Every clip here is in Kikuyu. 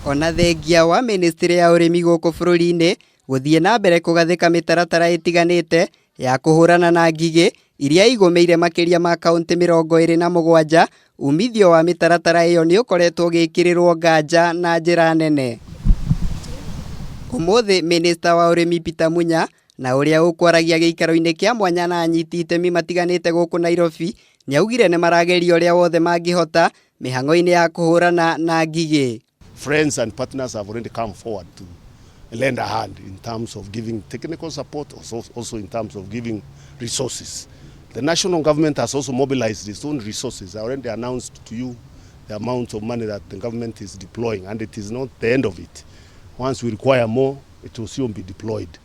Ona thengia wa mĩnĩstrĩ ya ũrĩmi gũkũ bũrũri-inĩ gũthiĩ na mbere kũgathĩka mĩtaratara ĩtiganĩte ya kũhũrana na ngigĩ iria igũmĩire makĩria ma kaũntĩ 27, umithio wa mĩtaratara ĩyo nĩ ũkoretwo ũgĩkĩrĩrwo nganja na njĩra nene. Ũmũthĩ mĩnĩsta wa ũrĩmi Peter Munya na ũrĩa ũkwaragia gĩikaro-inĩ kĩa mwanya na anyiti itemi matiganĩte gũkũ Nairobi nĩaugire nĩmarageria ũrĩa wothe mangĩhota mĩhang'o-inĩ ya kũhũrana na ngigĩ. Friends and partners have already come forward to lend a hand in terms of giving technical support, also in terms of giving resources. The national government has also mobilized its own resources. I already announced to you the amount of money that the government is deploying, and it is not the end of it. Once we require more, it will soon be deployed.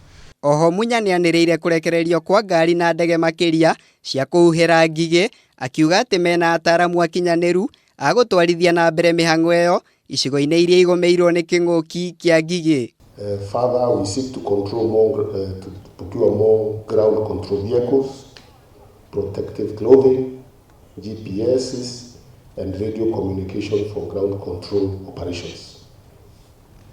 Oho Munya nĩanĩrĩire kũrekererio kwa ngari na ndege makĩria cia kũhuhĩra ngigĩ, akiuga atĩ mena ataramu akinyanĩru a gũtwarithia na mbere mĩhang'o ĩyo icigo-inĩ iria igũmĩirwo nĩ kĩng'ũki kĩa ngigĩ. Further, we seek to control more, to procure more ground control vehicles, protective clothing, GPSs, and radio communication for ground control operations.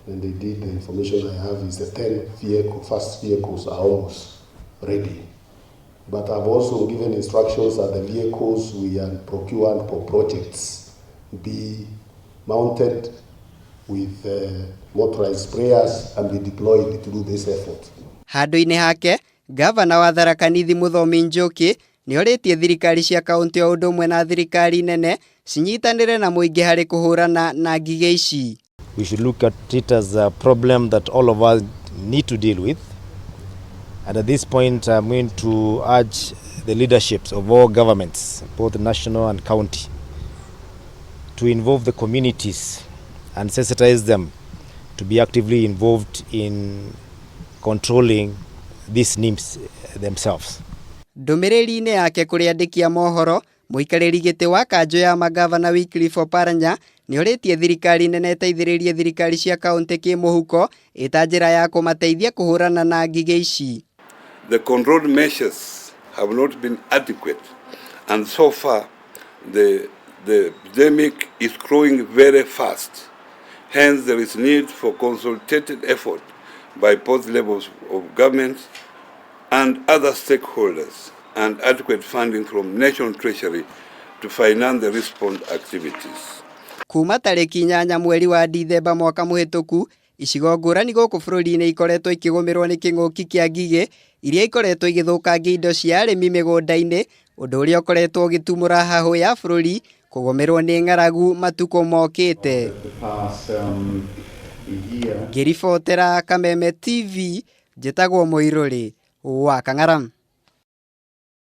And indeed, the information I have is the 10 first vehicles are almost ready. But I've also given instructions that the vehicles we are procured for projects be mounted with motorized sprayers and be deployed to do this effort. Handũ-inĩ hake, gavana wa Tharaka Nithi Mũthomi Njoki nĩorĩtie thirikari cia kaũntĩ o ũndũ ũmwe na thirikari nene cinyitanĩre na mũingĩ harĩ kũhũrana na ngigĩ ici. We should look at it as a problem that all of us need to deal with. And at this point, I'm going to urge the leaderships of all governments, both national and county, to involve the communities and sensitize them to be actively involved in controlling these nymphs themselves. Ndũmĩrĩri-inĩ yake kũrĩ andĩki a mohoro, mũikarĩri gĩtĩ wa kanjũ ya magavana Wycliffe Oparanya nĩorĩtie thirikari nene ĩteithĩrĩrie thirikari cia kaũntĩ kĩmũhuko ĩta njĩra ya kũmateithia kũhũrana na ngigĩ ici. The control measures have not been adequate, and so far the epidemic is growing very fast. Hence, there is need for concerted effort by both levels of government and other stakeholders and adequate funding from National Treasury to finance the response activities. Kuma tarĩki 8 mweri wa Dithemba mwaka mũhĩtũku, icigo ngũrani gũkũ bũrũri-inĩ ikoretwo ikĩgũmĩrwo nĩ kĩng'ũki kĩa ngigĩ iria ikoretwo igĩthũkangia indo cia arĩmi mĩgũnda-inĩ, ũndũ ũrĩa ũkoretwo ũgĩtumũra hahũ ya bũrũri kũgũmĩrwo nĩ ng'aragu matukũ mokĩte. Ngĩribotera Kameme TV, njĩtagwo Mũirũrĩ wa Kang'ara.